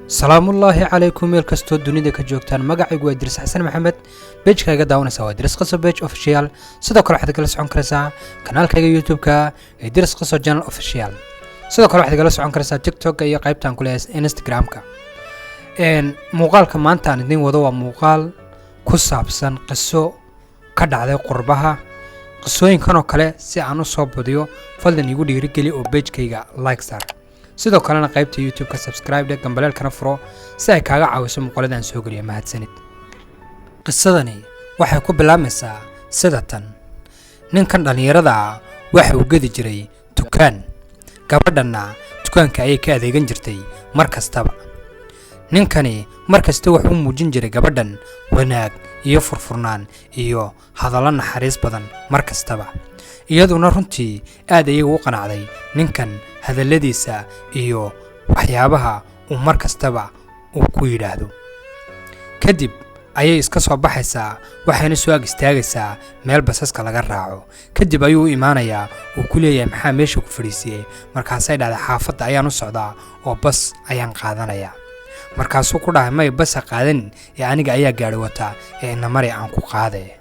Salaamullaahi calaykum meel kastoo dunida ka joogtaan. Magacaygu waa Idriis Xasan Maxamed. Page-ka iga daawanaysaa waa Idriis Qaso Page Official. Sidoo kale waxaad igala socon karaysaa kanaalkayga YouTube-ka, Idriis Qaso Channel Official. Sidoo kale waxaad igala socon karaysaa TikTok iyo qaybtaan ku leeyahay Instagram-ka. Muuqaalka maanta aan idiin wado waa muuqaal ku saabsan qiso ka dhacday qurbaha. Qisooyinkan oo kale si aan u soo badiyo, fadlan iigu dhiirigeli oo page-kayga like saar, sidoo kalena qaybta YouTube-ka subscribe dhe, gambaleelkana furo si ay kaaga caawiso muuqaalada aan soo geliyo. Mahadsanid. Qisadani waxay ku bilaabmaysaa sida tan: ninkan dhallinyarada ah waxa uu gedi jiray dukaan, gabadhanna dukaanka ayay ka adeegan jirtay mar kastaba. Ninkani mar kasta wuxuu muujin jiray gabadhan wanaag iyo furfurnaan iyo hadallo naxariis badan mar kastaba. Iyaduna runtii aad ayay ugu qanacday ninkan hadalladiisa iyo waxyaabaha uu mar kastaba uu ku yidhaahdo. Kadib ayay iska soo baxaysaa, waxayna soo ag istaagaysaa meel basaska laga raaco. Kadib ayuu u imaanayaa, uu ku leeyahay: "Maxaa meesha ku fadhiisiiyey?" Markaasay dhahday: "Xaafadda ayaan u socdaa oo bas ayaan qaadanayaa." Markaasuu ku dhahay: "May, basa qaadanin ee aniga ayaa gaadhi wataa ee inamari aan ku qaade."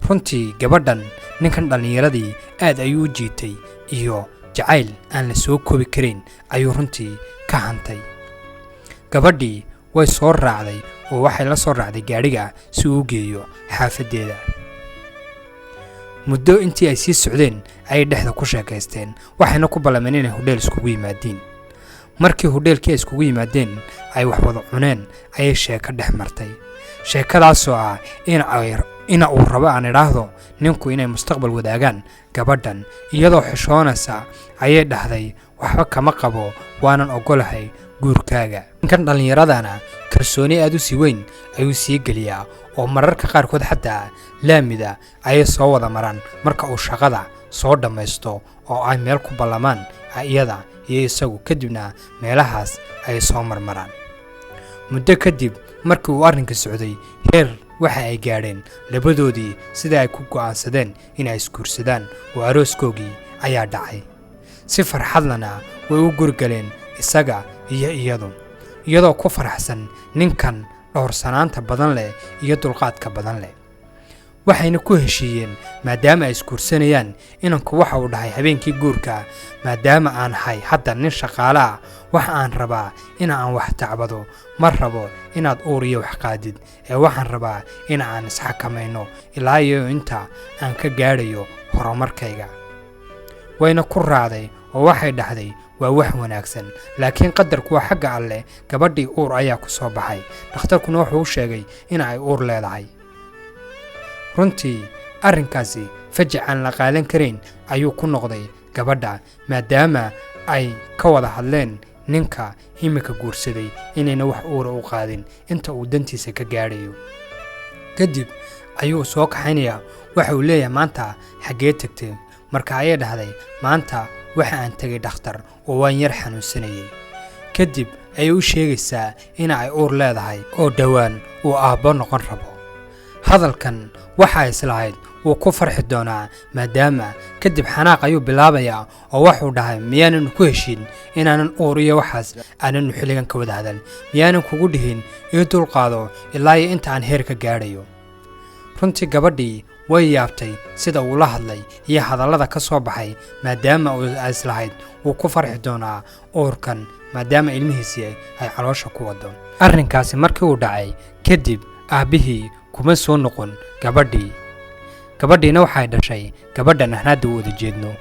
Runtii gabadhan ninkan dhallinyaradii aad ayuu u jiitay iyo jacayl aan la soo koobi karayn ayuu runtii ka hantay. Gabadhii way soo raacday oo waxay la soo raacday gaadhiga si uu u geeyo xaafaddeeda. Muddo intii ay sii socdeen ayay dhexda ku sheekaysteen, waxayna ku ballameen inay hudheel iskugu yimaadiin. Markii hudheelkii ay iskugu yimaadeen, ay wax wada cuneen, ayay sheeko dhex martay, sheekadaasoo ah ina uu rabo, aan idhaahdo, ninku inay mustaqbal wadaagaan gabadhan. Iyadoo xishoonaysa ayay dhahday: "Waxba kama qabo, waanan ogolahay guurkaaga." Ninkan dhallinyaradana kalsooni aad u sii weyn ayuu sii geliyaa, oo mararka qaarkood xataa laamida ayay soo wada maraan marka uu shaqada soo dhammaysto, oo ay meel ku ballamaan iyada iyo isagu, kadibna meelahaas ayay soo marmaraan. Muddo kadib markii uu arrinka socday, heer waxa ay gaadheen labadoodii sida ay ku go'aansadeen inay isguursadaan, oo arooskoogii ayaa dhacay. Si farxadlana way u gurgaleen isaga iyo iyadu, iyadoo ku faraxsan ninkan dhowrsanaanta badan leh iyo dulqaadka badan leh. Waxayna ku heshiiyeen, maadaama ay isguursanayaan, inanku waxa uu dhahay habeenkii guurka: "Maadaama aan ahay hadda nin shaqaale ah, waxa aan rabaa in aan wax tacbado. Ma rabo inaad uur iyo wax qaadid ee waxaan rabaa in aan isxakamayno ilaa iyo inta aan ka gaadhayo horumarkayga." Wayna ku raacday oo waxay dhahday: "Waa wax wanaagsan." Laakiin qadarku waa xagga Alleh. Gabadhii uur ayaa ku soo baxay, dhakhtarkuna wuxuu u sheegay in ay uur leedahay. Runtii arrinkaasi fajac aan la qaadan karayn ayuu ku noqday gabadha, maadaama ay ka wada hadleen ninka iminka guursaday inayna wax uura u qaadin inta uu dantiisa ka gaadhayo. Kadib ayuu soo kaxaynayaa. Waxa uu leeyahay: "Maanta xaggee tegtay?" Marka ayay dhahday: "Maanta waxa aan tegay dhakhtar oo waan yar xanuunsanayay." Kadib ayay u sheegaysaa in ay uur leedahay oo dhowaan uu aabbo noqon rabo. Hadalkan waxa islahayd wuu ku farxi doonaa, maadaama kadib xanaaq ayuu bilaabayaa, oo wuxuu dhahay: "Miyaanan ku heshiin inaanan uur iyo waxaas aananu xilligan ka wada hadal? Miyaanan kugu dhihin ii dulqaado ilaa iyo inta aan heer ka gaadhayo?" Runtii gabadhii way yaabtay sida uu la hadlay iyo hadallada ka soo baxay, maadaama uu islahayd wuu ku farxi doonaa uurkan, maadaama ilmihiisii ay caloosha ku wado. Arrinkaasi markii uu dhacay kadib, aabbihii kuma soo noqon gabadhii. Gabadhiina waxay dhashay gabadhan aan hadda u wada jeedno.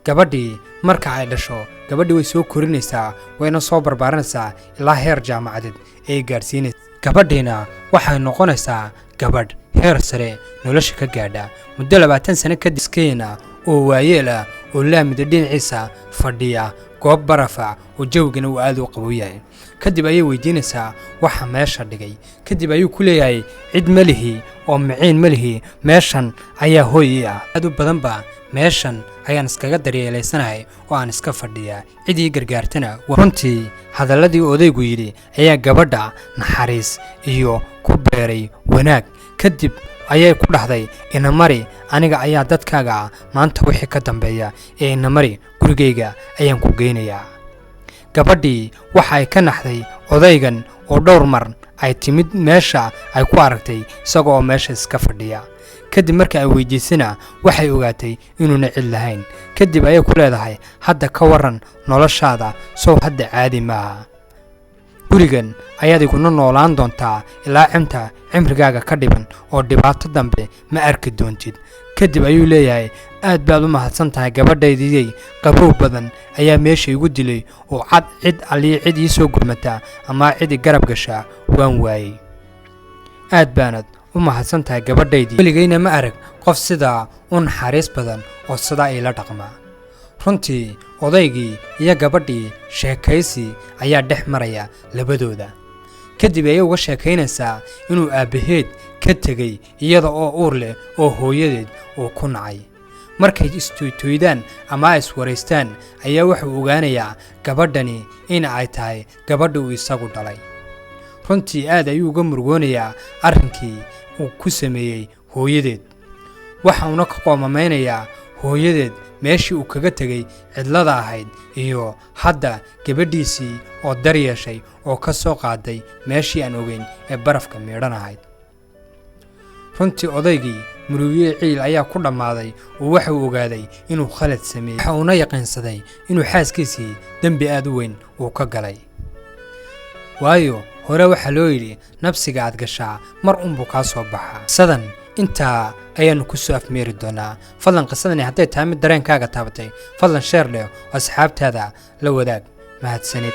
Gabadhii marka ay dhasho, gabadhii way soo korinaysaa, wayna soo barbaarinaysaa ilaa heer jaamacadeed ay gaadhsiinaysa. Gabadhiina waxay noqonaysaa gabadh heer sare nolosha ka gaadha. Muddo 20 sano kadib, iskeena oo waayeel ah oo laamida dhinaciisa fadhiya, goob barafa oo jawigana uu aad u qabow yahay. Kadib ayay weydiinaysaa waxa meesha dhigay. Kadib ayuu ku leeyahay: "Cid ma lihi oo miciin ma lihi, meeshan ayaa hooy ii ah. Aad u badanba meeshan ayaan iskaga daryeelaysanahay oo aan iska fadhiyaa, cid ii gargaartana." Runtii hadalladii odaygu yidhi ayaa gabadha naxariis iyo ku beeray wanaag. Kadib ayay ku dhahday: "Inamari, aniga ayaa dadkaaga ah maanta wixii ka dambeeya ee inamari, gurigayga ayaan ku geynayaa." Gabadhii waxa ay ka naxday odaygan oo dhowr mar ay timid meesha ay ku aragtay isaga oo meesha iska fadhiya. Kadib marka ay weydiisana, waxay ogaatay inuuna cid lahayn. Kadib ayay ku leedahay: "Hadda ka waran noloshaada? Sow hadda caadi maaha? Gurigan ayaad iguna noolaan doontaa ilaa cinta cimrigaaga ka dhiban, oo dhibaato dambe ma arki doontid." Kadib ayuu leeyahay: "Aad baad u mahadsan tahay, gabadhaydiyey. Qabow badan ayaa meesha igu dilay, oo cad cid alliya cid ii soo gurmataa ama cid i garab gashaa waan waayey. Aad baanad u mahadsan tahay, gabadhaydii. Weligayna ma arag qof sidaa u naxariis badan oo sidaa iila dhaqmaa." Runtii odaygii iyo gabadhii sheekaysi ayaa dhex maraya labadooda. Kadib ayay uga sheekaynaysaa inuu aabbaheed ka tegey iyada oo uur leh, oo hooyadeed uu ku nacay. Markay istoytoydaan ama ay iswaraystaan ayaa wuxuu ogaanayaa gabadhani in ay tahay gabadha uu isagu dhalay. Runtii aad ayuu uga murugoonayaa arrinkii uu ku sameeyey hooyadeed, waxa uuna ka qoomameynayaa hooyadeed meeshii uu kaga tegey cidlada ahayd, iyo hadda gabadhiisii oo dar yeeshay oo ka soo qaaday meeshii aan ogeyn ee barafka miidhan ahayd. Runtii odaygii murugiye ciil ayaa ku dhammaaday, oo waxa uu ogaaday inuu khalad sameeyey, waxa uuna yaqiinsaday inuu xaaskiisii dembi aad u weyn uu ka galay, waayo hore waxaa loo yidhi: "Nabsiga aad gashaa mar unbuu kaa soo baxaa." Qisadan intaa ayaannu ku soo afmeeri doonaa. Fadlan, qisadani hadday tahay mid dareenkaaga taabatay, fadlan share dheh oo asxaabtaada la wadaag. Mahadsanid.